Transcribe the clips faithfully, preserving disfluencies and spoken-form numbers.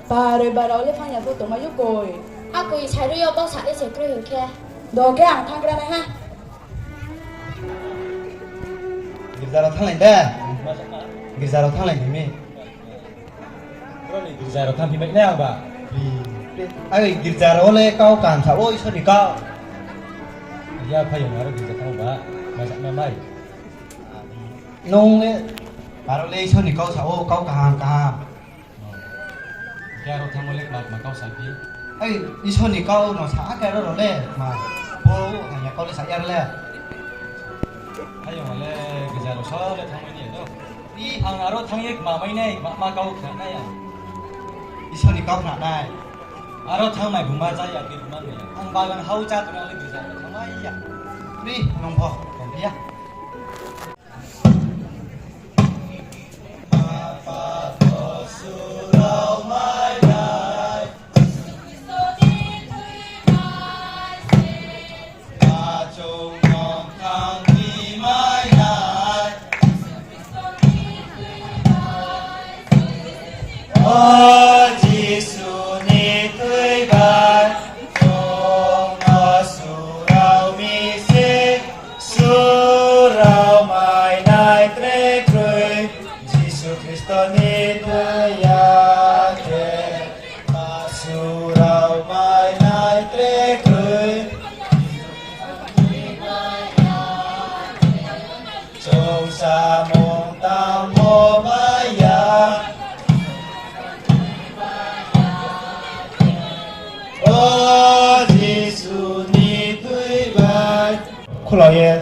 Baroi bara le phang ya pho tongmai yo koi. Akoi sairoi yo bau sa le se kroi hing khe. Do khe ang thanng gra nai ha. Girza rao thannglai de. Girza rao thannglai di mi. Girza rao thanngphi mai nai ang ba. Ai girza rao le kau kaham sa ou, Isor ni kau. Ya phai yo aro girza thanng ba. Mai sa ma mai. Nung le, aro le Isor ni kau sa ou, kau kaham kaham. Khe aro thanngmo le kma kma kau sa phi? Ai, Isor ni kau no sa, akhe aro rao le kma, bo hamya kau le sa ya le. Ayong le girza rao sa le thanngmai ni no. I ang aro thanng ye kma mai nai, kma ma kau khna nai ang. Isor ni kau khna nai. Aro thanngmai buma ja ya, khe buma nai. Ang bagan hao cha tong le girza rao thanngmai ya. Ri, nung pho, tong ya. O Jisu ni tui bai, chung no surao mi se, surao mai nai tre kroi, Jisu Khristo ni tui ya khe, surao mai nai tre kroi. Chung samung tangmo mai ya. O Jisu ni tui bai. Khulao ye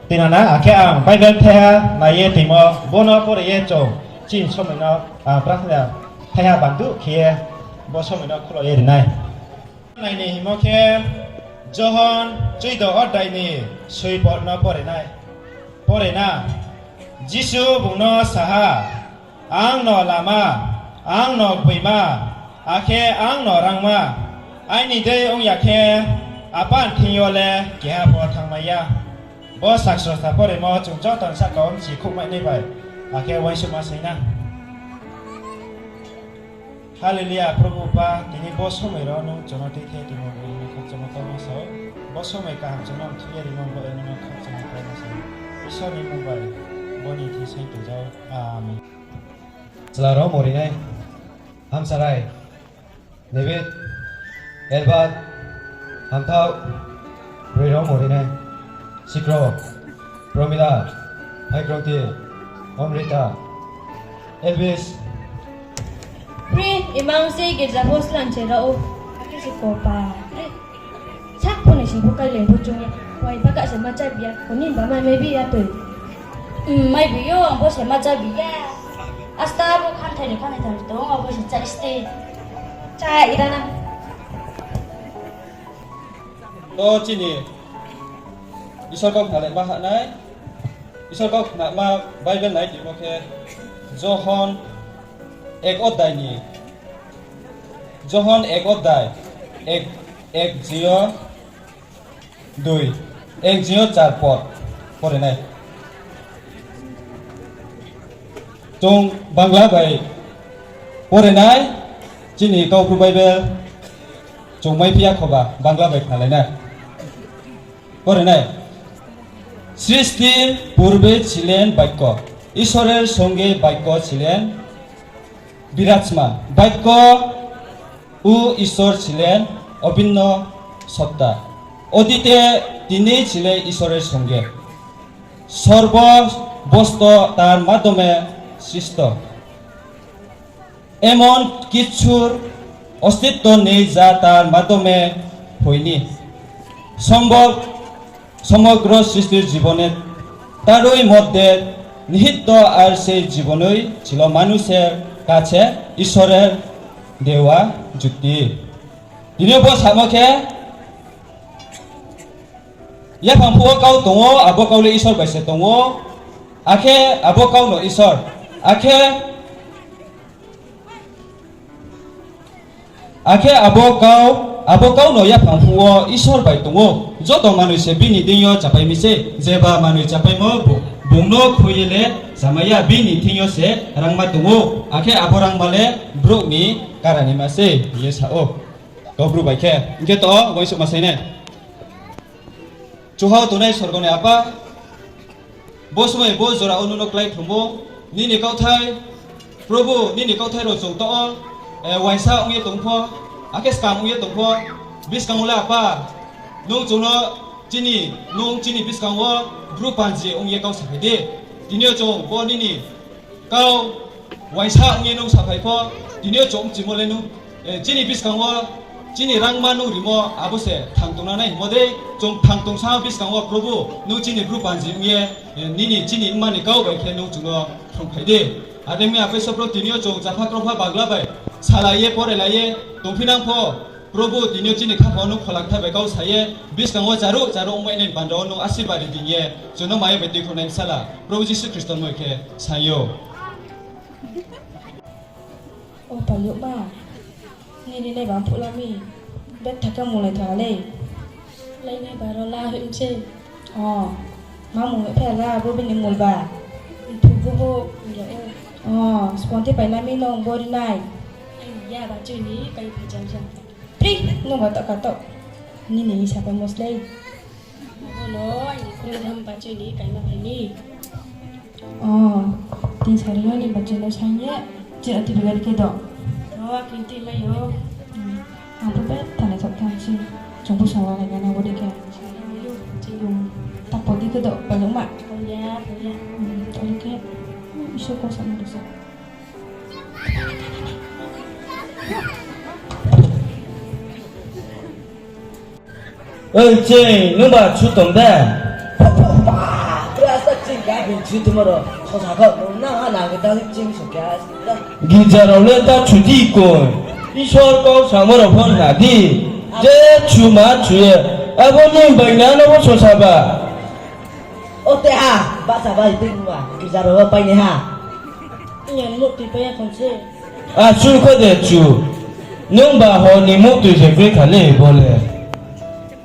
tinana, akhe ang Bible thaiha nai ye tongmo, bo no pore ye chung chini somoi no, ah, prathana thaiha bandu khe ye bo somoi no khulao ye ri nai. Nai ni hingmo khe Johon chuido odai ni soi pod no pore nai. Pore na, Jisu bung no sa ha, Ang no lama, ang no gboima, akhe ang no rangma. Aini dei ong ya khe, Apa ni thing yo le keha pho thanngmai ya. Bo sakso sa poremo chung joto ni sahka wo mchi khouhmai nai bai, akhe uaingsouhma saing na. Hallelujah, Probhu Apa, tini bo somoi rao nung chung no tuithe tongmo bai nung no khakchangmo kauma sa ou. Bo somoi kaham chung no mthuh ye rimo bai nung no khakchangmo kauma sa ou. Isor ni mmung bai bo ni thing saing tong ja ou. Amen. Chla rao mori nai, Hamsarai, David, Elbert, Hamthao, broi rao mori nai, Sikro, Promila, Phaikrongti, Omrita, Elvis. Pri, imang se girza pho slang se rao ou. Akhe se ko pa. Pri. Sak pho ni sing pho kailen pho chung ya. Wai ba ka se ma chá bi ya. Koni ba mai mai bi ya toi. Mai bi yo, ang pho se ma chá bi ya. Asta bo khanthai ni khanthai tham tong, ang pho se chá sti. Chá ira na. To chini Isor kau khnalaima ha nai, Isor kau khnama Bible nai timo khe Johon ek odai ni, Johon ek odai, ek, ek jio dui, ek jio char pod pore nai. Chung Bangla bai pore nai, chini Kaubru Bible chung maiphi ya khoba, Bangla bai khnalai nai. Pore nai. সৃষ্টির পূর্বে ছিলেন বাক্য, ঈশ্বরের সঙ্গে বাক্য ছিলেন বিরাজমান। বাক্য ও ঈশ্বর ছিলেন অভিন্ন সত্তা। অতীতে তিনি ছিলেন ঈশ্বরের সঙ্গে। সর্ববস্তু তার মাধ্যমে সৃষ্ট। এমন কিছুর অস্তিত্ব নেই যা তার মাধ্যমে হয়নি। সম্ভব সমগ্র সৃষ্টির জীবনে তারই মধ্যে নিহিত আর সেই জীবনই ছিল মানুষের কাছে ঈশ্বরের দেওয়া যুক্তি। Tini bo samo khe, yaphang phuh wo kau tong ou, abo kau le Isor bai se tong ou, akhe abo kau no Isor, akhe Akhe abo kau, abo kau no yaphang phuh wo Isor bai tong ou. Joto manoi se bini deing yo chapai mi se, jeba manoi chapaimo bu, bu Bung no khui ye le chamai ya, bini thing yo se rangma tong ou, akhe abo rangma le brouh ni kara ni ma se, hing ye sa ou. Kaubru bai khe, hing khe to, uaingsouhma sai nai. Chuha wo tongnai sorgo ni Apa, bo somoi bo jora wo nung no klái khlum ou, nini kauthai, Probhu, nini kauthai rao chung to, eh, uaingsa ong ye tong pho, akhe skam ong ye tong pho, buskang wo le Apa, nung chung no chini, nung chini buskang wo bru panji ong ye kau saphai di. Tini yo chung bo nini kau uaingsa ong ye nung saphai pho, tini yo chung mchimo le nung, eh, chini buskang wo, chini rangma nung rimo, abo se thang tongna nai hingmo dei, chung thang tongsa buskang wo Probhu, nung chini bru panji ong ye, eh, nini chini mma ni kau bai khe nung chung no phrungphai di. Are ong mi Apa Isor Probhu, tini yo chung chapha kropha bagla bai salai ye, porailai ye tongphi nang pho, Probhu, tini yo chini khaphang wo nung Phola Kthar bai kau sa ye, buskang wo charuh charuh ongmai nai ni bandra wo nung asirbad ri di hing ye, chung no maya bai tuikhouh nai Bsala Probhu Jisu Khristo ni mmung khe sa ou. O payouhma, nini nai bang phuh la mi, betha khe munglaitha lei. Lainai baro la hoih mi se. O, ma mung phe la bo bini mul ba. Nthu bo bo, ya o. O, sponti pai la mi nung bo ri nai. Ya bachoi ni kai phai jam jam. Pri, nung ba toh ka toh. Nini sapai mo slei. Bo no, ang khulum bachoi ni kaima phai ni. O, tin sari yo ni bachoi no saing ye, chini ati bigar khe do. O, kinti mai yo. Ang pho betha naithok thanng se. Chung pho songla nai nang bo dei khe. Tapo di khe do, payouhma. Ori khe, Isor kau sa nang risa. Oi, ching, nungba chu tong de? Pha, pha, pha, kra sa ching ka bin chu tongmo ro. Khosa kho, nung nang ha nang ta ching su kya. Girja rao le ta chu di koi. Isor kau samo rao pho na di. Je chu ma chu ye. Abo ni bai na no bo sosa ba. O te ha, bahcha bai tei nungba, girja rao wo pai nai ha. Iyan muhtui pai ya khon se. Asuh kho de chu, nungba ho ni muhtui se kroi kha le bo le.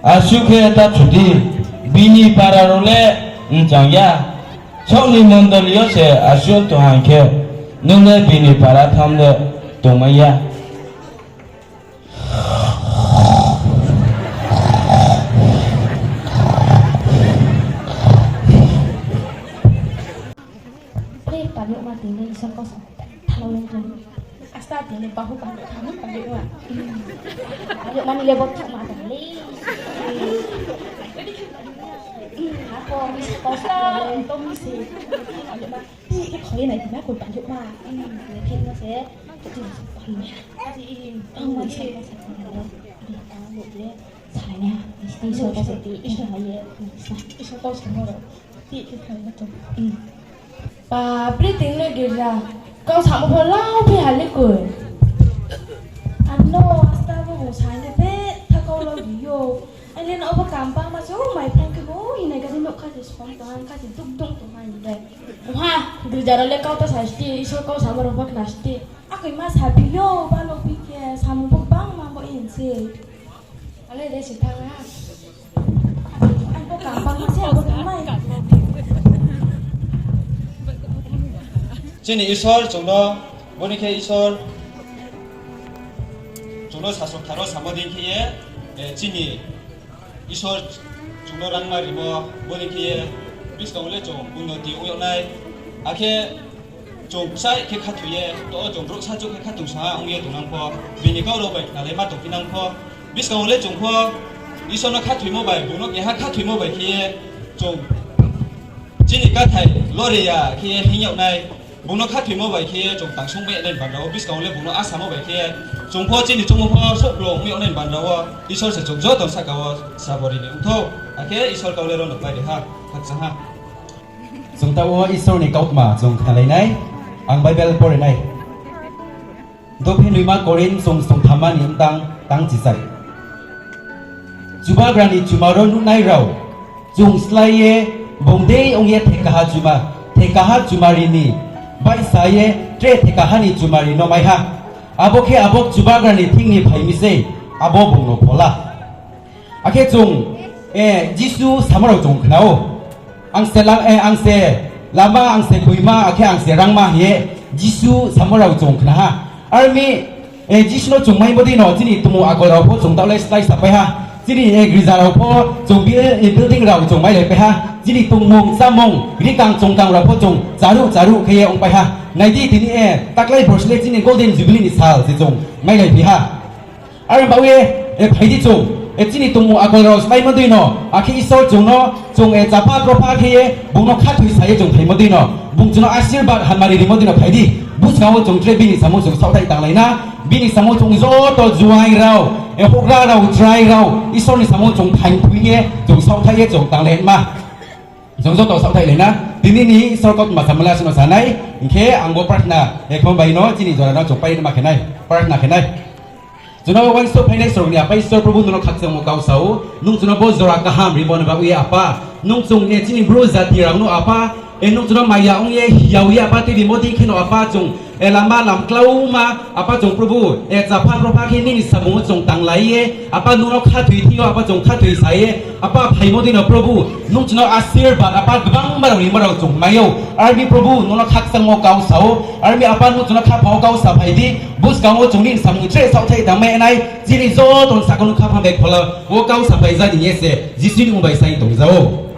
Asuh khe ta chu di, bini para rao le mchang ya. Saoh ni mondoli yo se asuh tong hang khe, nung le bini para tham le tongmai ya. Hei, payouhma tini Isor kau sa, thalo yang khe. Asta tini bahu payouh thani payouhma. Payouhma ni le bo thukma ta le. Ako Isor kau sa, to mi se. Payouhma. Ti khe khoi nai tina koi payouhma. Ti no se. Ti no se. Ti no se. Salai nai ha. Isor kau sa ti. Isor kau sa mo ro. Ti khe khoi na to. Bapre, tini le girja. Kau samo pho lau phi ha le koi. Ano, asta bo bo sa le betha kau lau di yo. Ai le no bo kam bangma se, o mai phone khe bo, hinai kha se nouh kha se spong tong ha, kha se duk duk tong ha ni le. Oha, girja rao le kau ta sa sti, Isor kau samo rao pho khna sti. Akoi ma sa phi yo, ba lo phi khe, samung pho bangma bo in se. Ale de si thang ha. Ai bo kam bangma se, abo thanng nai. Chini Isor chung no, bo ni khe Isor chung no sasro kthar wo samo dei khe ye, eh, chini Isor chung no rangma rimo, bo dei khe ye, buskang wo le chung unnoti ong yag nai, akhe chung kchaih khe khathoi ye, to chung brouh sachouh khe khatungsung ha ong ye tongnang pho, bini kau rao bai khnalaima tongphi nang pho, buskang wo le chung pho, Isor no khathoimo bai, bung no keha khathoimo bai khe ye, chung chini kathai lore ya khe ye hing yag nai, bung no khathoimo bai khe ye chung tangsong mai ya nai ni bandra wo, buskang wo le bung no asamo bai khe ye, chung pho chini choungmo pho souhklo ong yag nai ni bandra wo, Isor se chung joto ni sahka wo srabo ri ni ong thou, akhe Isor kau le ro no pai ri ha, khakchang ha. Chung taoh wo Isor ni kautma chung khnalai nai, ang Bible pore nai. Dophi noima Korinth song song thamma ni mtang tang chichai. Chubagra ni chumari wo nuhnai rao, chung slái ye bung dei ong ye thekaha chuma, thekaha chumari ni baihsa ye tre thekaha ni chumari no mai ha. Abo khe abo Chubagra ni thing ni phai mi sei, abo bung no phola. Akhe chung, eh, Jisu samo rao chung khna ou. Ang se lang, eh, ang se Lama ang se gboima, akhe ang se rangma hing ye Jisu samo rao chung khna ha. Ar mi, Jisu no chung maimo dei no chini tongmung akol rao pho chung taoh le slái sapai ha. Chini girza rao pho chung building rao chung mailaipai ha. Chini tongmung chámung rikang chungkang rao pho chung charuh charuh khe ye ongpai ha. Nai di, tini taklai borsi le chini Golden Jubilee ni sal se chung mailaiphi ha. Are baoh ye, phai di chung, chini tongmung akol rao sláimo dei no, akhe Isor chung no, chung chapha kropha khe ye bung no khathoi sa ye chung phaimo dei no, bung chung no asirbad hamari rimo dei no phai di. Buskang wo chung tre bini samung chung saohthaih tanglai na, bini samung chung joto juaing rao, houhgra rao, chrai rao, Isor ni samung chung phaing phuing ye chung saohthaih ye chung tanglai ma. Chung joto saohthaihlai na, tini ni Isor kautma samung le asuh no sa nai, hing khe ang bo prarthana khe bai no chini jora no chung pai ma khe nai, prarthana khe nai. Chung no uaingsouh phainai sorgo ni Apa Isor Probhu, nung no khakchangmo kau sa ou, nung chung no bo jora kaham rimo ni baoh ye Apa, nung chung chini Bru jati rao no Apa, nung chung no maya ong ye, hiao ye Apa, tei bimo dei khe no Apa chung lama lam klauma, Apa chung Probhu, chapha kropha khe nini samung wo chung tanglai ye, Apa nung no khathoi thing yo Apa chung khathoi sa ye, Apa phaimo dei no Probhu, nung chung no asirbad Apa gbangma rao rimo rao chung mai ou. Ar mi Probhu, nung no khakchangmo kau sa ou. Ar mi Apa nung chung no khaphang wo kau saphai di, buskang wo chung nini samung tre saohthaih tangmai nai, chini joto ni sahka nung khaphang bai phola wo kau saphai ja di hing ye se Jisu ni mmung bai saing tong ja ou.